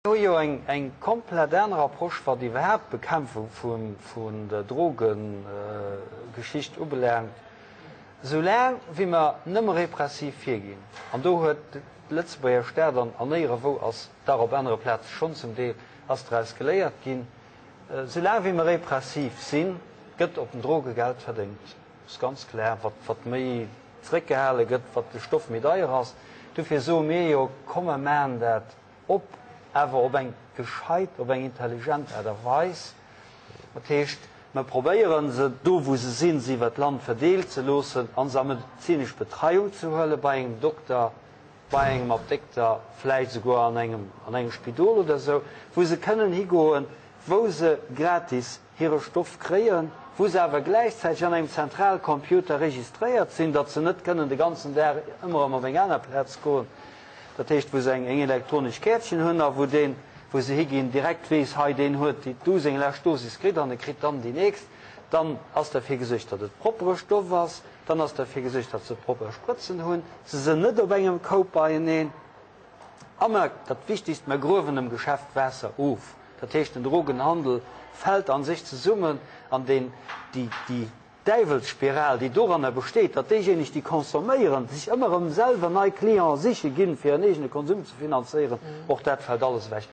Mir hu jo eng komplett aner Approche, wat iwwerhaapt d'Bekämpfung vun der Drogegeschicht ubelaangt. Soulaang wéi mer nëmme repressiv virginn, an do huet de Lëtzebuerger Staat an néierewou ass, dach op anere Plaze schonn zum Deel, ass draus geléiert ginn, soulaang wéi mer repressiv sinn, gëtt op den Droge Geld verdéngt. Ass ganz klar, wat méi zréckgehale gëtt, wat de Stoff méi deier ass. Dofir soe mir jo, komm mer maachen dat Op, awer op eng gescheit, op eng intelligent Aart a Weis. Dat heescht, mer probéieren se, do wou se sinn, se iwwer d'Land verdeelt ze loossen a se a medezinesch Betreiung ze huele bei engem Dokter, bei engem Apdékter, vläicht esouguer an engem, an engem Spidol oder esou, wou se kënnen higoen, wou se gratis hire Stoff kréien, wou se awer gläichzäiteg an engem Zentralcomputer registréiert sinn, datt se net kënnen de ganzen Dag ëmmer erëm op eng aner Plaz goen, dat heescht wou se eng elektronesch Käertchen hunn a wou deen, wou se higinn, direkt weess, hei deen huet déi do seng lescht Dosis kritt an e kritt dann déi nächst. Dann ass derfir gesuergt, datt et proppere Stoff ass, dann ass derfir gesuergt, datt se propper Sprëtzen hunn, se sinn net op engem Koup beieneen. A mer, dat Wichtigst, mer gruewen dem Geschäft Waasser of. Dat heescht, den Drogenhandel fält a sech zesummen an deen, déi, déi Däiwelsspiral, déi doranner besteet, datt déijéineg, déi consomméieren, sech ëmmer erëm selwer nei Clienten siche ginn, fir hiren eegene Konsum ze finanzéieren, och dat fält alles ewech.